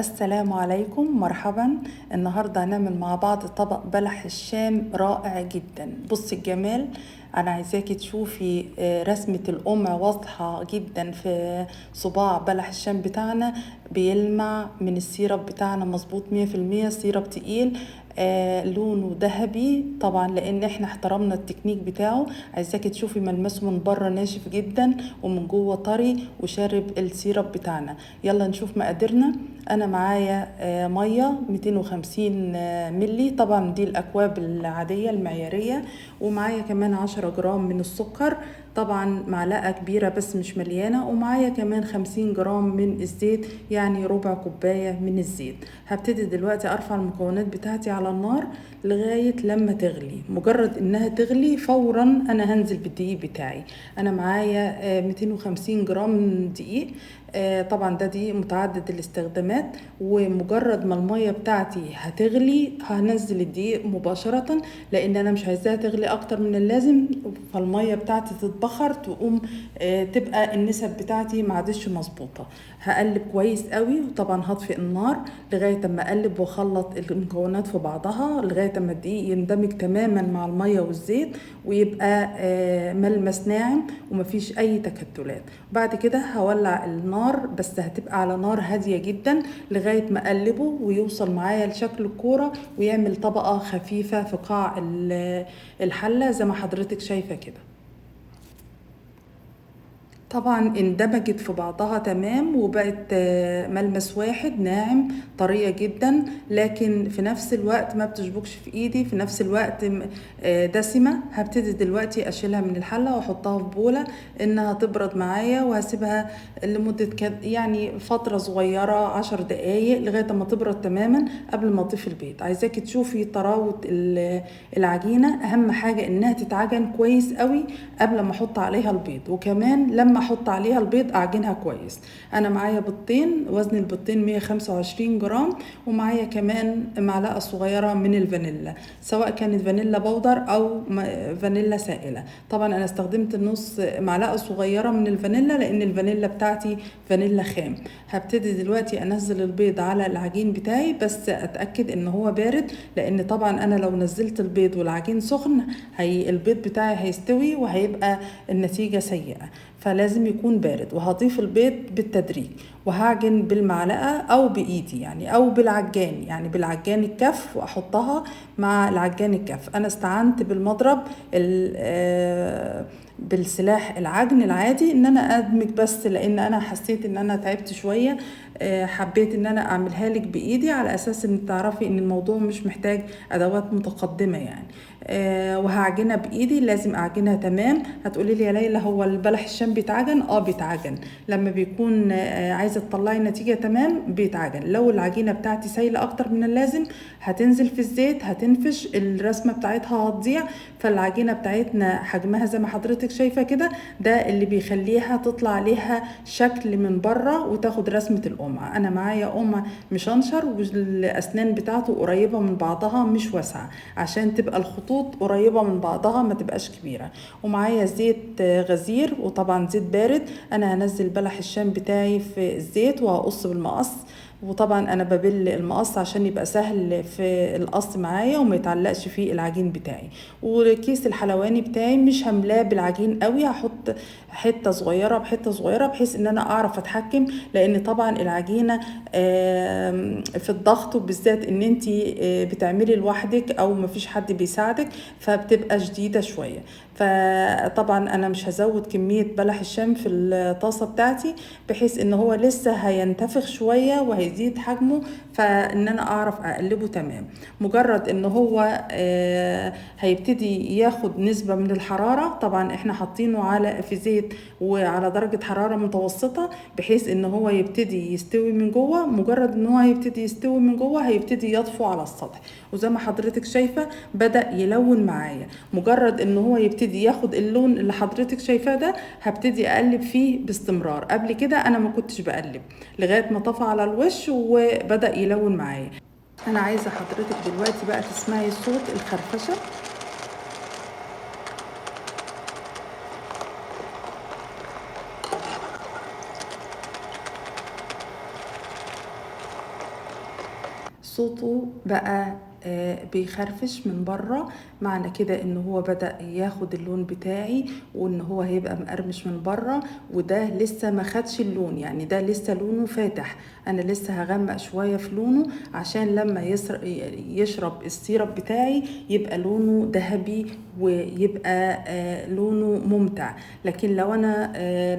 السلام عليكم، مرحبا. النهاردة هنعمل مع بعض طبق بلح الشام رائع جدا. بصي الجمال، انا عايزاكي تشوفي رسمة القمع واضحة جدا في صباع بلح الشام بتاعنا، بيلمع من ال syrup بتاعنا مظبوط 100%، syrup تقيل، لونه ذهبي طبعا لان احنا احترمنا التكنيك بتاعه. عايزاكي تشوفي ملمسه من بره ناشف جدا ومن جوه طري وشارب ال syrup بتاعنا. يلا نشوف مقاديرنا. انا معايا مية 250 ملي، طبعا دي الاكواب العادية المعياريه، ومعايا كمان 10 جرام من السكر، طبعا معلقه كبيرة بس مش مليانة، ومعايا كمان 50 جرام من الزيت، يعني ربع كوباية من الزيت. هبتدي دلوقتي ارفع المكونات بتاعتي على النار لغاية لما تغلي. مجرد انها تغلي فورا انا هنزل بالدقيق بتاعي. انا معايا 250 جرام دقيق، طبعا ده دقيق متعدد الاستخدامات، ومجرد ما المية بتاعتي هتغلي هنزل الدقيق مباشرة، لان انا مش عايزاها تغلي اكتر من اللازم، فالميه بتاعتي تتبخر تقوم تبقى النسب بتاعتي ما عادتش مظبوطة. هقلب كويس قوي، وطبعا هطفئ النار لغاية اما اقلب واخلط المكونات في بعضها لغاية اما الدقيق يندمج تماما مع المية والزيت ويبقى ملمس ناعم ومفيش اي تكتلات. بعد كده هولع النار، بس هتبقى على نار هادية جدا لغاية ما اقلبه ويوصل معايا لشكل الكورة ويعمل طبقه خفيفة في قاع الحلة زي ما حضرتك شايفه كده. طبعا اندمجت في بعضها تمام وبقت ملمس واحد ناعم طرية جدا، لكن في نفس الوقت ما بتشبكش في ايدي، في نفس الوقت دسمة. هبتدي دلوقتي اشيلها من الحلة واحطها في بولة انها تبرد معايا، وهسيبها لمدة يعني فترة صغيرة 10 دقايق لغاية ما تبرد تماما قبل ما اضيف البيض. عايزاكي تشوفي طراوة العجينة، اهم حاجة انها تتعجن كويس قوي قبل ما احط عليها البيض، وكمان لما احط عليها البيض اعجنها كويس. انا معايا بيضتين، وزن البيضتين 125 جرام، ومعايا كمان معلقه صغيرة من الفانيلا، سواء كانت فانيلا powder او فانيلا سائله. طبعا انا استخدمت نص معلقه صغيرة من الفانيلا لان الفانيلا بتاعتي فانيلا خام. هبتدي دلوقتي انزل البيض على العجين بتاعي، بس اتاكد ان هو بارد، لان طبعا انا لو نزلت البيض والعجين سخن البيض بتاعي هيستوي وهيبقى النتيجة سيئه، فلازم يكون بارد. وهضيف البيض بالتدريج، وهعجن بالمعلقه او بايدي يعني، او بالعجان، يعني بالعجان الكف، واحطها مع العجان الكف. انا استعنت بالمضرب بالسلاح العجن العادي ان انا ادمج بس، لان انا حسيت ان انا تعبت شوية، حبيت ان انا اعملها لك بايدي على اساس ان تعرفي ان الموضوع مش محتاج ادوات متقدمة يعني. وهعجنها بايدي، لازم اعجنها تمام. هتقولي لي يا ليلى هو البلح الشام بيتعجن؟ بيتعجن لما بيكون عايزه تطلعي النتيجة تمام بيتعجن. لو العجينة بتاعتي سايله اكتر من اللازم هتنزل في الزيت، هتنفش، الرسمة بتاعتها هتضيع. فالعجينه بتاعتنا حجمها زي ما حضرتك شايفه كده، ده اللي بيخليها تطلع عليها شكل من بره وتاخد رسمه القمع. انا معايا قمع مشنشر والاسنان بتاعته قريبه من بعضها مش واسعة، عشان تبقى الخطوط قريبه من بعضها ما تبقاش كبيرة. ومعايا زيت غزير وطبعا زيت بارد. انا هنزل بلح الشام بتاعي في الزيت وهقص بالمقص، وطبعا انا ببل المقص عشان يبقى سهل في القص معايا وما يتعلقش في العجين بتاعي. وكيس الحلواني بتاعي مش هملاه بالعجين قوي، هحط حتة صغيرة بحته صغيرة بحيث ان انا اعرف اتحكم، لان طبعا العجينة في الضغط، وبالذات ان انت بتعملي لوحدك او مفيش حد بيساعدك فبتبقى شديدة شوية. فطبعا انا مش هزود كمية بلح الشام في الطاسه بتاعتي بحيث ان هو لسه هينتفخ شوية وهيزيد حجمه، فان انا اعرف اقلبه تمام. مجرد ان هو هيبتدي ياخد نسبه من الحرارة، طبعا احنا حاطينه على في زيت وعلى درجه حرارة متوسطه بحيث ان هو يبتدي يستوي من جوه. مجرد ان هو هيبتدي يستوي من جوه هيبتدي يطفو على السطح، وزي ما حضرتك شايفه بدا يلون معايا. مجرد ان هو يبتدي ياخد اللون اللي حضرتك شايفاه ده هبتدي اقلب فيه باستمرار. قبل كده انا ما كنتش بقلب لغاية ما طفى على الوش وبدا يلون معايا. انا عايزه حضرتك دلوقتي بقى تسمعي صوت الخرفشه. صوته بقى بيخرفش من بره، معنى كده ان هو بدأ ياخد اللون بتاعي وان هو هيبقى مقرمش من بره. وده لسه ما خدش اللون، يعني ده لسه لونه فاتح، انا لسه هغمق شوية في لونه عشان لما يشرب ال syrup بتاعي يبقى لونه ذهبي ويبقى لونه ممتع. لكن لو انا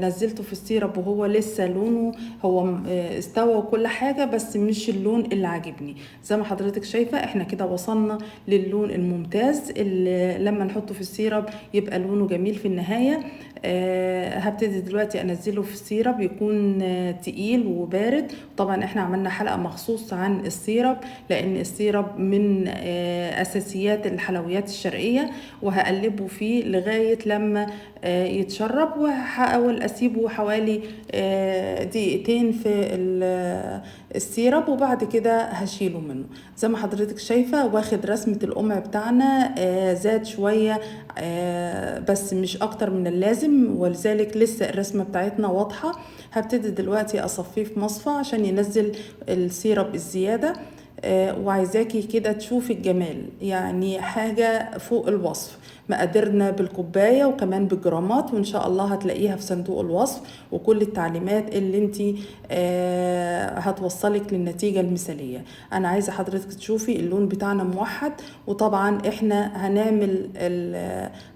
نزلته في ال syrup وهو لسه لونه هو استوى وكل حاجة، بس مش اللون اللي عاجبني. زي ما حضرتك شايفة احنا كده وصلنا للون الممتاز اللي لما نحطه في ال syrup يبقى لونه جميل في النهاية. هبتدي دلوقتي انزله في ال syrup يكون تقيل وبارد. طبعا احنا عملنا حلقة مخصوص عن ال syrup لان ال syrup من اساسيات الحلويات الشرقية، وهقلبه فيه لغاية لما يتشرب، وهحاول اسيبه حوالي دقيقتين في ال syrup، وبعد كده هشيله منه. زي ما حضرتك شايفة واخد رسمة القمع بتاعنا، زاد شوية بس مش اكتر من اللازم، ولذلك لسه الرسمة بتاعتنا واضحة. هبتدي دلوقتي اصفيه في مصفى عشان ينزل ال syrup الزيادة. وعايزاكي كده تشوفي الجمال، يعني حاجة فوق الوصف. مقاديرنا بالكوباية وكمان بالجرامات، وإن شاء الله هتلاقيها في صندوق الوصف وكل التعليمات اللي انتي هتوصلك للنتيجة المثالية. أنا عايزة حضرتك تشوفي اللون بتاعنا موحد، وطبعا احنا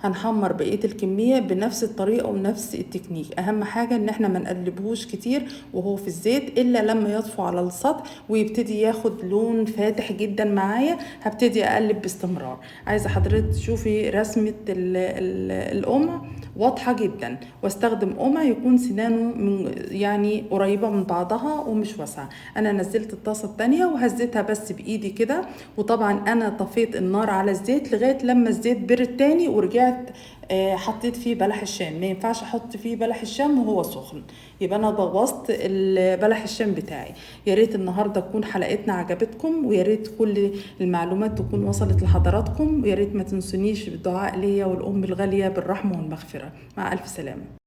هنحمر بقية الكمية بنفس الطريقة ونفس التكنيك. أهم حاجة إن احنا ما نقلبهوش كتير وهو في الزيت إلا لما يطفو على السطح ويبتدي ياخد لون فاتح جدا معايا. هبتدي اقلب باستمرار. عايزه حضرتك تشوفي رسمه القمع واضحة جدا، واستخدم قمع يكون سنانه من يعني قريبه من بعضها ومش واسعة. انا نزلت الطاسه الثانية وهزيتها بس بايدي كده، وطبعا انا طفيت النار على الزيت لغاية لما الزيت برد تاني، ورجعت حطيت فيه بلح الشام. ما ينفعش احط فيه بلح الشام وهو سخن، يبقى انا بوظت بلح الشام بتاعي. يا ريت النهارده تكون حلقتنا عجبتكم، ويا ريت كل المعلومات تكون وصلت لحضراتكم، ويا ريت ما تنسونيش بالدعاء ليا والام الغالية بالرحمة والمغفرة. مع الف سلامه.